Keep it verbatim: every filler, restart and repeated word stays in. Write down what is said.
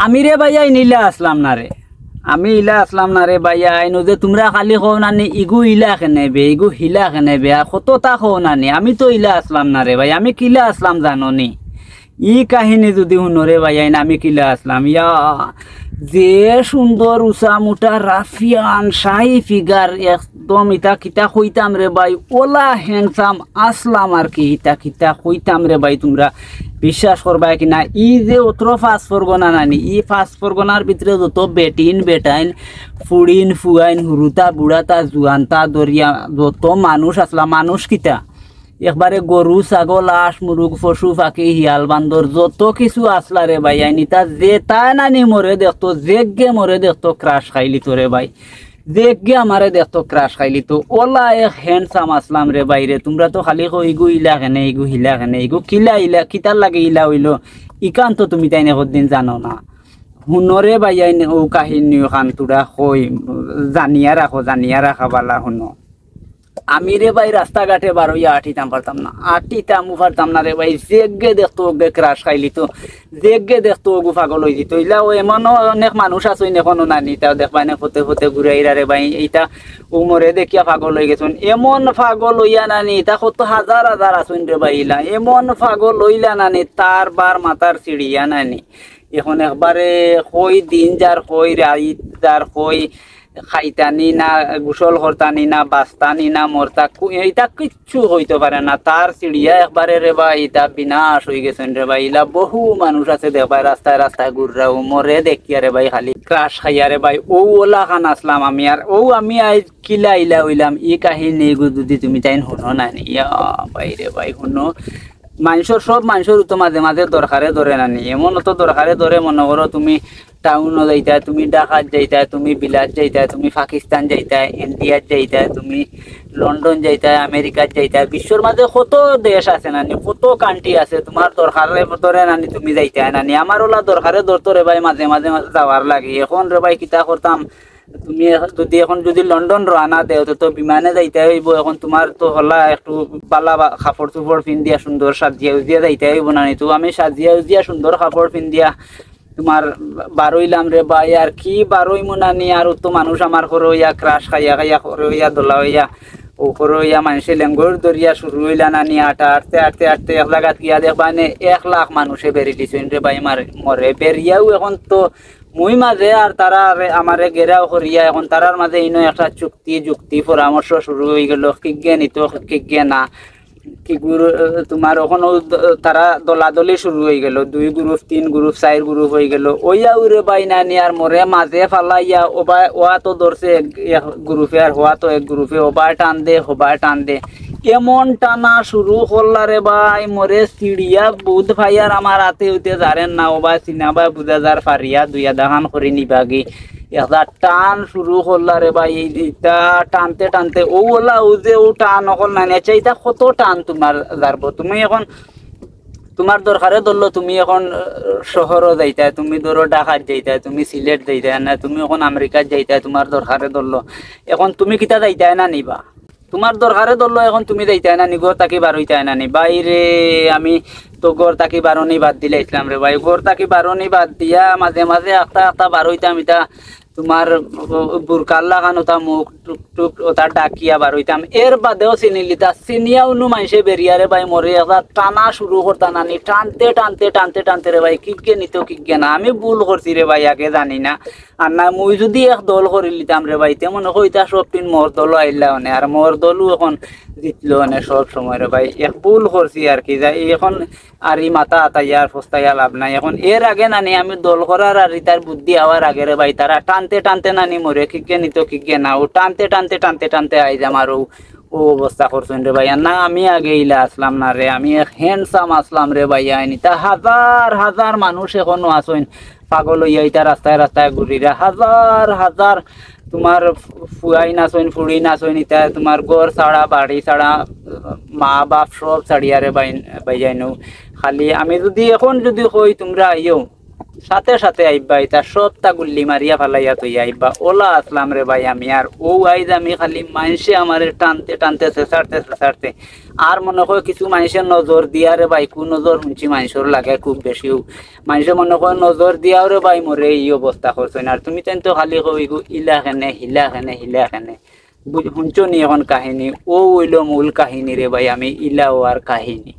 আমি রে ভাইয়াইন ইলা আছলাম না রে। আমি ইলা আছলাম না রে ভাইয়াইন, অউ যে তুমরা খালি কও না নি, ইগু ইলা কেনে বে, ইগু হিলা কেনে বে, আর কততা কও না নি, আমি তো ইলা আছলাম না রে ভাই, আমি কিলা আছলাম জানো নি? ই কাহিনী যুদি হুনো রে ভাইয়াইন, আমি কিলা আছলাম, ইয়া, যে সুন্দর উচা মুটা রাফিয়ান শাহী ফিগার, একদম ইতা কিতা কইতাম রে ভাই, অলা handsome আছলাম আর কি, ইতা কিতা কইতাম রে ভাই, তুমরা বিশ্বাস করবায় কি না? ই যে অত্র পাঁচ পরগনা নানি, ই পাঁচ পরগনার ভিতরে যত বেটিন বেটাইন, ফুড়িন ফুয়াইন, হুরুতা বুড়াতা জুয়ানতা দরিয়া যত মানুষ আছলা, মানুষ কিতা একবারে গরু ছাগল আস মুরুগ পশু পাখি হিয়াল বান্দর যত কিছু আছলা রে ভাইয়াইন, ইতা যেতায় নানি মরে দেখতো, যেগিয়ে মরে দেখতো crush খাইলিতো রে ভাই। যেগিয়ে আমারে দেখতো crush খাইলিতো, অলা এক handsome আছলাম রে ভাইরে। তুমরা তো খালি কও ইগু ইলা কেনে, ইগু হিলা কেনে, ইগু কিলা ইলা, কিতার লাগি ইলা অইলো, ইখান তো তুমি তাইন একদিন জানো না। হুনো রে ভাইয়াইন, অউ কাহিনী অখান থুড়া কই, জানিয়া রাখো, জানিয়া রাখা ভালা। হুনো, আমি রে ভাই রাস্তাঘাটে বারইয়া আটিতাম পারতাম না, আটিতামও পারতাম না রে ভাই। যেগিয়ে দেখতো অগিয়ে crush খাইলিতো, যেগিয়ে দেখতো অগু পাগল অইযিতো। ইলাও এমনও অনেক মানুষ আছইন এখনো নানি, ইতাও দেখবায় না ফতে ফতে ঘুরাইরা রে ভাই। ইতা অউ মরে দেখিয়া পাগল অইগেছইন, এমন পাগল অইয়া নানি, ইতা কত হাজার হাজার আছইন রে ভাই। ইলা এমন পাগল অইলা নানি, তার বার মাথার ছিড়িয়া নানি। এখন একবারে কই দিন যার, কই রাইত যার, কই খাইতানি না, গোসল করতানি না, বাঁচতানি না, মরতা, কু-, ইতা কিচ্ছু কইতো পারে না। তার ছিড়িয়া একবারে রে ভাই, ইতা বিনাশ অইগেছইন রে ভাই। ইলা বহু মানুষ আছে দেখবায় রাস্তায় রাস্তায় ঘুররা, অউ মরে দেখিয়া রে ভাই খালি crush খাইয়া রে ভাই। অউ অলাখান আছলাম আমি, আর অউ আমি আইজ কিলা ইলা অইলাম, ই কাহিনী ইগু যুদি তুমি তাইন হুনো নানি, ইয়া ভাই রে ভাই, হুনো। মানষর, সব মানষর তো মাঝে মাঝে দরকারে ধরে নানি, এমন অত দরকারে ধরে, মনো করো তুমি টাউনো যাইতায়, তুমি ঢাকাত যাইতায়, তুমি বিলাত যাইতায়, তুমি পাকিস্তান যাইতায়, ইন্ডিয়াত যাইতায়, তুমি লন্ডন যাইতায়, আমেরিকাত যাইতায়, বিশ্বর মাঝে কত দেশ আছে নানি, কত country আছে, তুমার দরকারে ধরে নানি, তুমি যাইতায় নানি। আমার অলা দরকারে ধরতো রে ভাই, মাঝে মাঝে মাঝে যাওয়ার লাগি। এখন রে ভাই কিতা করতাম, তুমি এখন যুদি, এখন যুদি লন্ডন রওয়ানা দেও, তে তো বিমানে যাইতায় অইবো। এখন তুমার তো হলা একটু বালা বা-, কাপড় চুপড় পিন্দিয়া সুন্দর সাজিয়া উজিয়া যাইতায় অইবো নানি? তো আমি সাজিয়া উজিয়া সুন্দর কাপড় পিন্দিয়া তুমার বারইলাম রে ভাই, আর কি বারইমু নানি, আর অত মানুষ আমার করো ইয়া crush খাইয়া খাইয়া করো ইয়া দলা অইয়া, অউ করো ইয়া মানষে লেঙ্গর ধরিয়া শুরু অইলা নানি, আটা আটতে আটতে আটতে এক জাগাত গিয়া দেখবায় নে এক লাখ মানষে বেড়ি দিছইন রে ভাই, মার-, মরে বেড়িয়াও এখন তো মুই মাঝে আর তারা আরে-, আমারে ঘেরাও করিয়া এখন তারার মাঝে ইনো একটা চুক্তি, যুক্তি, পরামর্শ শুরু অইগেলো, কিগে নিতো, কিগে না। কি গুরু, তুমার অখন অউ দ-, তারা দলাদলি শুরু অইগেলো, দুই group, তিন group, চাইর group অইগেলো। অইয়াউ রে ভাই নানি আর মরে মাঝে ফালাইয়া, অবায় অহাতো ধরছে এক, এক group এ, আর হওয়াতো এক group এ, অবায় টান দে, হবায় টান দে। এমন টানা শুরু করলা রে ভাই, মরে ছিড়িয়া বুধ ফাইয়ার আমার আতে উতে জারের না, অবায় সিনাবায় বুঝা যার ফারিয়া দুইয়া দাহান করি নিবাগি। একটা টান শুরু করলা রে ভাই, এই ইটা টানতে টানতে অউ অলা অউ যে অউ টান অকল নানি। আচ্ছা, ইটা কত টান তুমার জারবো? তুমি এখন তুমার দরকারে ধরলো, তুমি এখন, আহ, শহরো যাইতায়, তুমি ধরো ঢাকাত যাইতায়, তুমি সিলেট যাইতায় না, তুমি এখন আমেরিকাত যাইতায়, তুমার দরকারে ধরলো। এখন তুমি কিতা যাইতায় না নিবা? তুমার দরকারে ধরলো, এখন তুমি যাইতায় না নি, ঘর থাকি বারইতায় না নি? ভাই রে, আমি তো ঘর থাকি বারনি বাদ দিলাইছলাম রে ভাই। ঘর থাকি বারনি বাদ দিয়া মাঝে মাঝে আখতা আখতা বারইতাম, ইতা তুমার বুরকার লাখান অতা মুখ টুক টুক অতা ঢাকিয়া বারইতাম। এর বাদেও চিনিলিতা, চিনিয়াউ নু মানষে বেড়িয়া রে ভাই মরে একটা টানা শুরু করতা নানি, টানতে টানতে টানতে টানতে রে ভাই, কিগে নিতো কিগে না। আমি ভুল করছি রে ভাই, আগে জানি না। আর না, মুই যুদি এক দল করিলিতাম রে ভাই, তে মনো কইতা সব টিন মোর দলো আইলা অনে, আর মোর দলউ এখন জিতলো অনে সব সময় রে ভাই। এক ভুল করছি আর কি, যাই এখন আর ই মাথা আতাইয়া আর ফস্তাইয়া লাভ নাই। এখন এর আগে নানি আমি দল করার আর ইতার বুদ্ধি আওয়ার আগে রে ভাই, তারা টানতে টানতে নানি মরে কিগে নিতো কিগে না, অউ টানতে টানতে টানতে টানতে আইজ আমার অউ, অউ অবস্থা করছইন রে ভাই। আর না, আমি আগে ইলা আছলাম না রে, আমি এক handsome আছলাম রে ভাই। আইনি তা হাজার হাজার মানুষ এখনো আছইন পাগল অইয়া ইতা রাস্তায় রাস্তায় ঘুরিরা, হাজার হাজার তুমার ফু-, ফুয়াইন আছইন, ফুড়িন আছইন, ইতা তুমার ঘর ছাড়া, বাড়ি ছাড়া, মা বাপ সব ছাড়িয়া রে ভাই, ভাইয়াইন। খালি আমি যুদি এখন যুদি কই তুমরা আইও, সাথে সাথে আইবা, ইতা সবতা গুল্লি মারিয়া ফালাইয়া থইয়া আইবা। ওলা আসলাম রে ভাই আমি। আর ও আইজ আমি খালি মানষে আমারে টানতে টানতে, ছেছাড়তে ছেছাড়তে, আর মনে কয় কিছু মানষে নজর দিয়া রে ভাই, কুনজর হুনছি মানষর লাগে খুব বেশিউ। মানষে মনে কয় নজর দিয়াও রে ভাই মোরে ই অবস্থা করছইন। আর তুমি তাইন তো খালি কইগু ইলা কেনে, হিলা কেনে, হিলা কেনে। বুঝ-, হুনছো নি অখন কাহিনী? ও অইলো মূল কাহিনী রে ভাই, আমি ইলা অওয়ার কাহিনী।